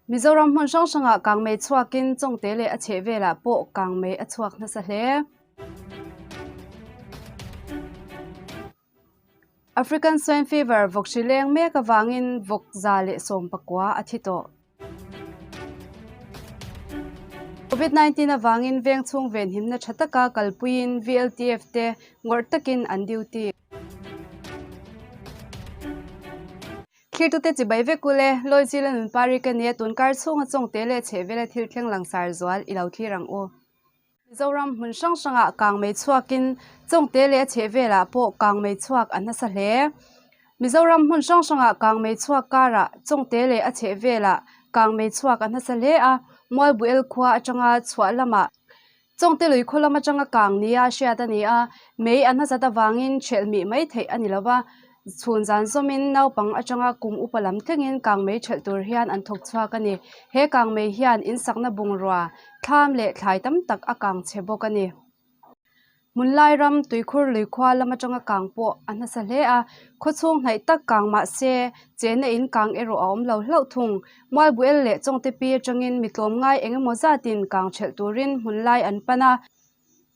Mizoram hmun hrang hrangah kangmei chhuakin Chawngte leh a chhehvelah pawh kangmei a chhuak nasa hle. African Swine Fever vawk hri leng mek avangin vawk 119 a thi tawh. Covid 19 avangin veng chhung venhimna tha taka kalpuiin VLTF te ngawrh takin an duty. Thirtute chibai vek ule, Lawizila Nunpari ka nia tunkar chhunga chawngte leh chhehvela thil thleng langsar zual i lo thlir ang u. Mizoram hmun hrang hrangah kangmei chhuakin Chawngte leh a chhehvelah pawh kangmei chhuak a nasa hle. Mizoram hmun hrang hrangah kangmei chhuak karah Chawngte leh a chhehvelah kangmei chhuak a nasa hle a, Mualbuel khua atanga chhuah lamah Chawngte lui khaw lam atanga kang nia hriat a ni a, mei a nasat avangin ṭhelh mih mai theih a ni lo va. Chhun zan zawmin naupang atanga kum upa lam thlengin kangmei ṭhelh tur hian an thawk chhuak a ni. He kangmei hian insakna bungrua, thlam leh thlai tam tak a kang chhe bawk a ni. Hmunlai ram tuikhur lui khua lam atanga kang pawh a nasa hle a, khawchhung hnaih tak kang mah se chena in kang erawh a awm lo hlauh thung. Mualbuel leh Chawngte pi atangin mi tlawmngai eng emaw zatin kang ṭhelh turin hmunlai an pan a.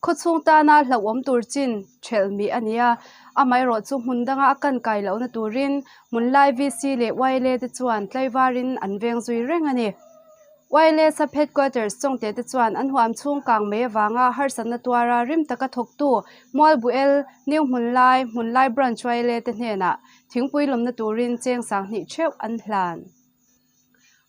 Khawchhung tana hlauhawm tur chin ṭhelh mih a ni a, amaherawh chu hmun danga a kan kai lohna turin hmunlai VC leh YLA te chuan tlaivarin an veng zui reng a ni. YLA Sub Headquarters Chawngte te chuan an huam chhung kang mai avanga harsatna tuara rim taka thawktu Mualbuel, New Hmunlai, Hmunlai Branch YLA te hnenah thingpui lawmna turin cheng 2000 theuh an hlan.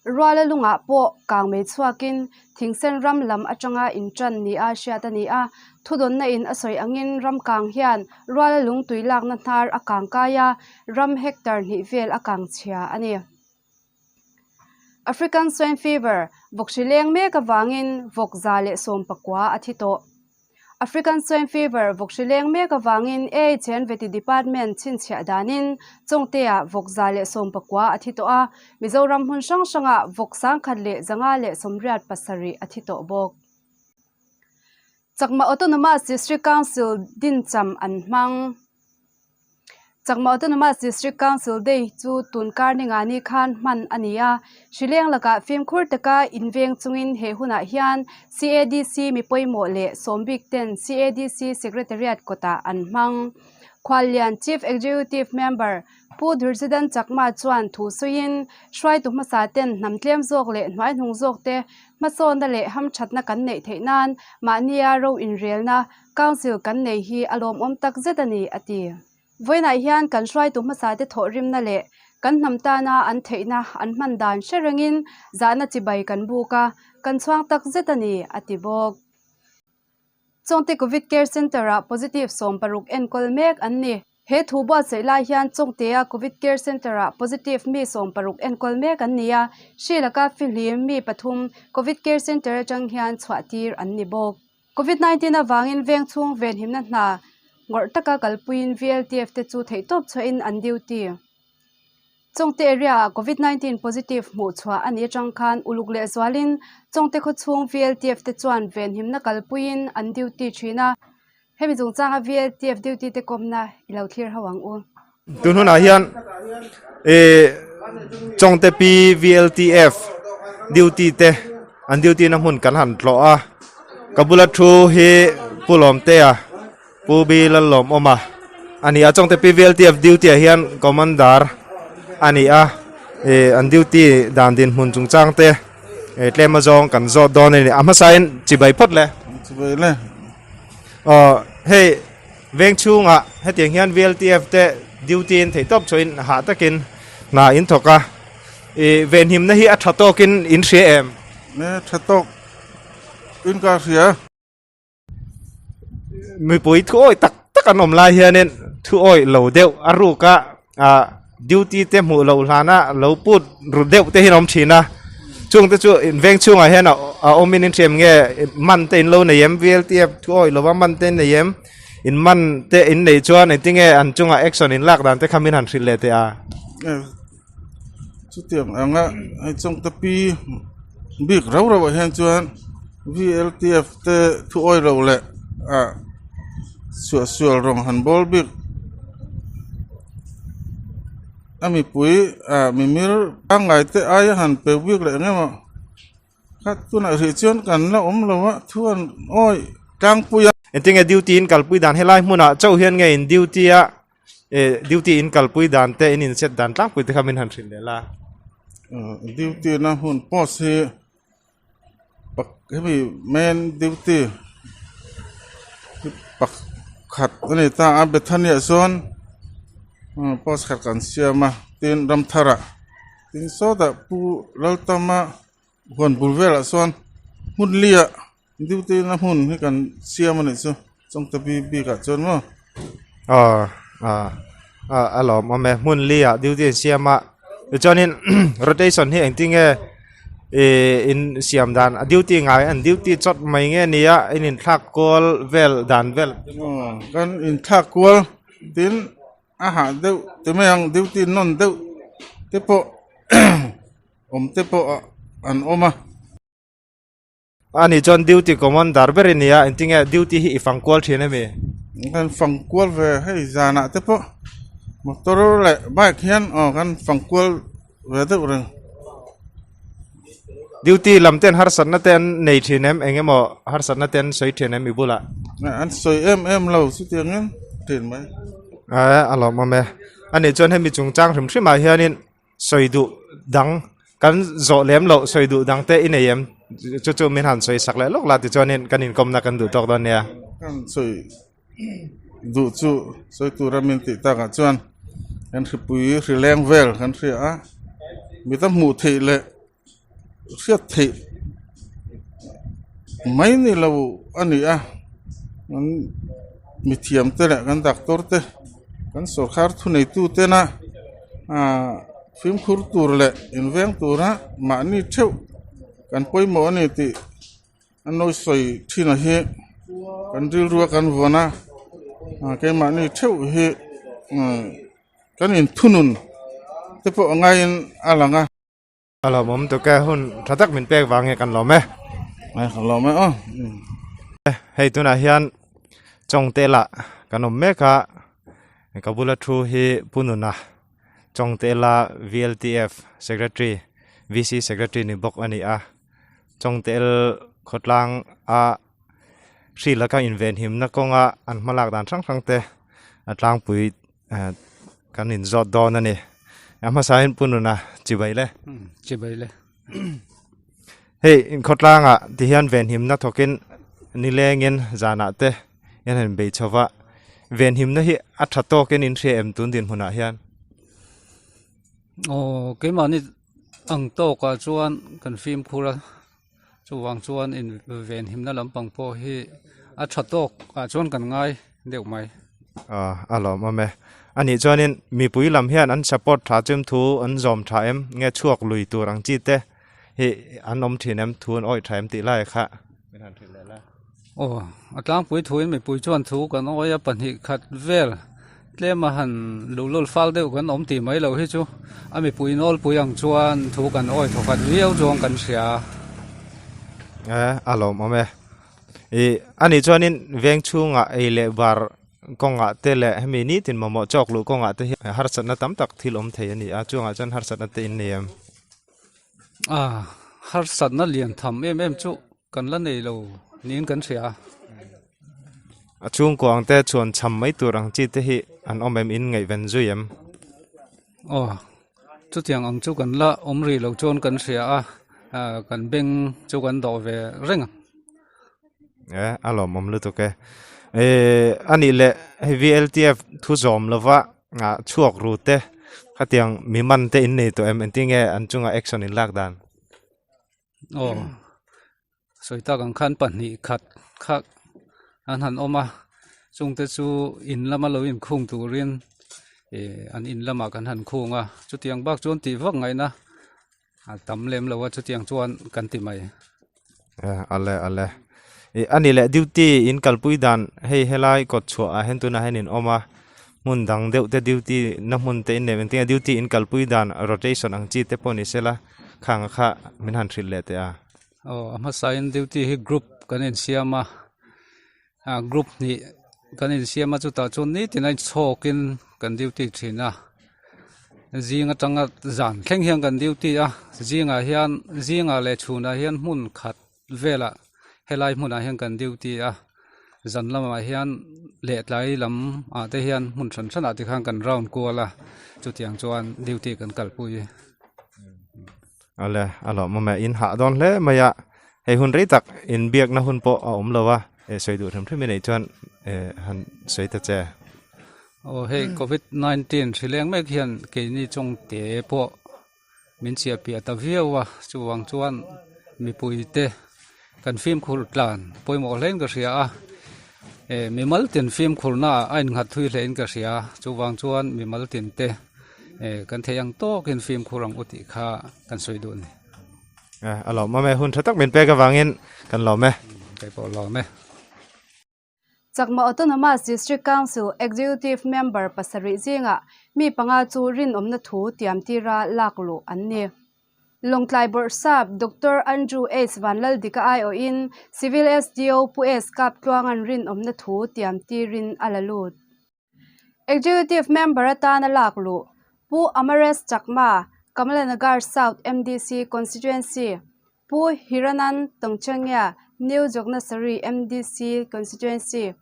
Ruala lungah pawh kangmei chhuakin thingsen ram lam atanga intan nia hriat a ni a, thudawnna in a sawi angin ram kang hian ruala lung tui lakna hnar a kang kai a, ram hectare hnih vel a kang chhia a ni. African Swine Fever vawk hri leng mek avangin vawk 119 a thi tawh. African Swine Fever vawk hri leng mek avangin AHN Vety Department chhinchhiah danin Chawngte-ah vawk 119 a thi tawh a, Mizoram hmun hrang hrangah vawk 187 a thi tawh bawk. Chakma Autonomous District Council dincham an hmang. Chakma Autonomous District Council Day chu tun kar ningani khan hman a ni a, hrileng lakah fimkhur taka inveng chungin he hunah hian CADC mi pawimawh leh sawmbik ten CADC Secretariat kawtah an hmang. Khuallian Chief Executive Member Pu Dhurjidan Chakma chuan thu sawiin hruaitu hmasa ten hnam tlem zawk leh hnuaihnung zawk te hmasawnna leh hamthatna kan neih theih nan mahnia ro inrelna Council kan nei hi a lawmawm tak zet a ni, a ti. Vawiinah hian kan hruaitu hmasate thawhrimna leh kan hnam tana an theihna an hman dan hre rengin zahna chibai kan buk a, kan chhuang tak zet a ni, a ti bawk. Chawngte Covid Care Centre-ah positive 16 enkawl mek an ni. He thu buatsaih lai hian Chawngtea Covid Care Centre-ah positive mi 60 enkawl mek an ni a, hri laka fihlim mi pathum Covid Care Centre atang hian chhuahtir an ni bawk. Covid 19 avangin veng chhung venhimna hna ngawrh taka kalpuiin VLTF te chu theihtawp chhuahin an duty. Chawngte area-ah Covid 19 positive hmuh chhuah a ni atang khan uluk leh zualin Chawngte khawchhung VLTF te chuan venhimna kalpuiin an duty thin a. Hemi chungchanga VLTF duty te kawmna i lo thlir ho ang u. Tun hunah hian ih Chawngte P VLTF duty te an duty na hmun kan han tlawh a ka bula thu hi Pu Lawmtea Pu B Lallawmawma a ni a Chawngte P VLTF duty ah hian commander a ni a ih an duty dan dinhmun chungchang te ih tlem azawng kan zawt dawn a ni a hmasain chibai phawt le. Chibai le. Aw hei. Veng chhungah hetiang hian VLTF te duty in theihtawp chhuahin hah takin hna in thawk a, ih venhimna hi a tha tawkin in hria em? Ne tha tawk in ka hria. Mipui thu awih tak tak an awm lai hianin thu awih lo deuh a ruka ah duty te hmuh loh hlana lo put ru deuh te hi an awm thin a, chung te chu in veng chhungah hian a awmin in hriam nge man te in lo nei em VLTF thu awih lova man te in nei em in man te in neih chuan engtinge an chungah action in lak dan te kha min han hrilh leh teh a. Chutiang anga hei chawngte pi bik rau rauah hian chuan VLTF te thu awih loh leh ah suahsual rawng han bawl bik. A mipui ah mimir pangngai te aia han pe bik leh eng emaw kha tunah hrih chuan kan la awm lo a thu an awi tlangpui a. Engtinge duty in kalpui dan helai hmunah chauh hian nge in duty a eh duty in kalpui dan te in inset dan tlangpui te kha min han hrilh leh la. Duty na hun post hi hemi main duty hi pakhat a ni ta a Bethany ah sawn post khat kan siam a tin Ramthar ah tin sawtah Pu Laltama huan bul velah sawn hmun li ah duty na hmun hi kan siam a nih chu Chawngte bi bik ah chuan maw. Aw ah a lawmawm e hmun li ah duty an siam a tichuanin rotation hi engtin nge ih in siam dan a duty ngai an duty chawt mai nge nia in inthlak kual vel dan vel. Aw kan inthlak kual tin a hah deuh ti mai ang duty nawn deuh te pawh awm te pawh an awm a. Ani chuan duty commander ber i nia, engtinge duty hi i fang kual thin a mi? Kan fang kual ve hei zanah te pawh motor leh bike hian aw kan fang kual ve deuh reng. Duty lam ten harsatna te an nei thin em? Eng emaw harsatna te an sawi thin em i bulah? An sawi em em lo chutiangin thin mai. A lawmawm e. Ani chuan hemi chungchang hrim hrimah hianin Sawi duh dang kan zawh lem loh sawi duh dang te i nei em? Chu chu min han sawi sak leh lawk la tichuanin kan inkawmna kan duh tawk dawn nia. Kan sawi duh chu sawi tura min tih takah chuan kan hripui hri leng vel kan hria a, mita hmuh theih leh hriat theih mai ni lo a ni a, kan mithiam te leh kan doctor te kan sawrkar thuneitu tena ahh fimkhur tur leh inveng tura mahni theuh kan pawimawh a ni tih an lo sawi thin a hi kan rilrua kan vawn a ah keimahni theuh hi umm kan inthunun te pawh a ngaiin a lang a. A lawmawm tuk e, hun tha tak min pek vang nge kan lawm e. Ai ka lawm e aw. Hei tunah hian Chawngte lah kan awm mek a, ka bula thu hi Pu Nuna Chawngte la VLTF Secretary, VC Secretary ni bawk a ni a, Chawngtel khawtlang a hri laka invenhimna kawnga an hmalak dan hrang hrang te a tlangpui Kan inzawt dawn a ni. A hmasain Pu Nuna chibai le. Chibai le. Hei inkhawtlangah ti hian venhimna thawkin nilengin zanah te hian han bei chho va. Venhimna hi a tha tawkin in hria em tun dinhmunah hian? Aw keimahni ang tawkah chuan kan fimkhur a. Chuvang chuan in venhimna lampang pawh hi a tha tawk ah chuan kan ngai deuh mai. Aw a lawmawm e. Anih chuanin mipui lam hian an support tha chum thu an zawm tha em nge chhuak lui tur ang chi te hi an awm thin em thu an awih tha em tih lai kha min han hrilh leh la. Aw a tlangpui thuin mipui chuan thu kan awih a pahnih khat vel Tlema han luhlul fal deuh kan awm tih mai loh hi chu a mipui nawlpui ang chuan thu kan awi thawkhat viau chuang kan hria. E, a lawmawm e. I anih chuanin veng chhungah ei leh bar kawngah te leh hemi nitin mamawh chawk luh kawngah te hi harsatna tam tak thil awm thei a ni a, chungah chuan harsatna te in nei em? A, harsatna lian tham em em chu kan la nei lo niin kan hria. A chhungkua ang te chuan cham mai tur ang chi te hi an awm em in ngaihven zui em? Aw, chutiang ang chu kan la awm rih loh chuan kan hria a, kan beng chu kan dawh ve reng ang. E, a lawmawm lutuk e. E, anih leh hei VLTF thu zawm lova chhuak ru te khatiang mi man te in nei tawh em engtin nge an chunga action in lak dan? Aw, sawi tak ang khan pahnih khat kha an han awm a, chungte chu in lama lo inkhung turin ih an in lamah kan han khung a, chutiang bak chuan tih vak ngaihna a tam lem lo a, chutiang chuan kan ti mai. Ale ale ih ani leh duty in kalpui dan hei helai kawt chhuah ah hian tunah hian in awm a hmun dang deuh te duty na hmun te in nei engtin nge duty in kalpui dan rotation ang chi te pawh ni sela khang a kha min han hrilh leh teh a. Aw a hmasain duty hi group kan insiam a ah group hnih kan insiam a chutah chuan nitin a inchhawkin kan duty thin a. Zing atanga zan thleng hian kan duty a, zingah hian zingah leh chhunah hian hmun khat velah helai hmunah hian kan duty a, zan lamah hian leh tlai lam ah te hian hmun hran hran ah te khan kan round kual a, chutiang chuan duty kan kalpui. Awle a lawmawm e, in hah dawn hle mai a, hei hun rei tak inbiakna hun pawh a awm lo a, eh sawi duh hrim hrim i neih chuan eh han sawi ta che. Aw hei covid 19 hri leng mek hian keini chawngte pawh min chhiah piah ta viau a chuvang chuan mipui te kan fimkhur tlan pawimawh hle in ka hria a eh mimal tin fimkhur na ah a innghat thui hle in ka hria chuvang chuan mimal tin te eh kan theih ang tawkin fimkhur ang u tih kha kan sawi duh a ni. A lawmawm e hun tha tak min pek avangin kan lawm e. Keipawh lawm e. Chakma Autonomous District Council Executive Member pasarih zingah mi panga chu rinawmna thu tiamtira lak luh an ni. Lawngtlai Bawrhsap Doctor Andrew H Vanlaldika aiawhin Civil SDO Pu S Kaptluanga'n rinawmna thu tiamtirin a la lut. Executive Member atana lak luh Pu Amaresh Chakma, Kamalanagar South MDC Constituency, Pu Hiranan Tongchangya, New Jognasari MDC Constituency,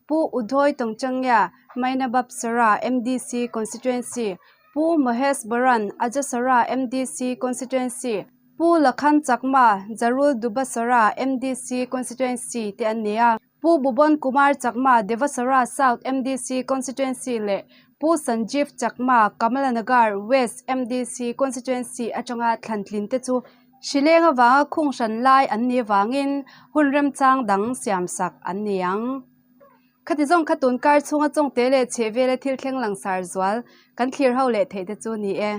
Pu Udhoy Tongchangya, Mainabapsara MDC Constituency, Pu Mahesh Baran, Ajasara MDC Constituency, Pu Lakhan Chakma, Jarul Dubasara MDC Constituency te an ni a. Pu Bubon Kumar Chakma, Devasara South MDC Constituency leh Pu Sanjeev Chakma, Kamalanagar West MDC Constituency atanga thlantlin te chu hrileng avanga khung hran lai an nih avangin hun remchang dang siamsak an ni ang. Khati zawng kha tun kar chhunga chawngte leh chhehvela thil thleng langsar zual kan thlir ho leh theih te chu ni e.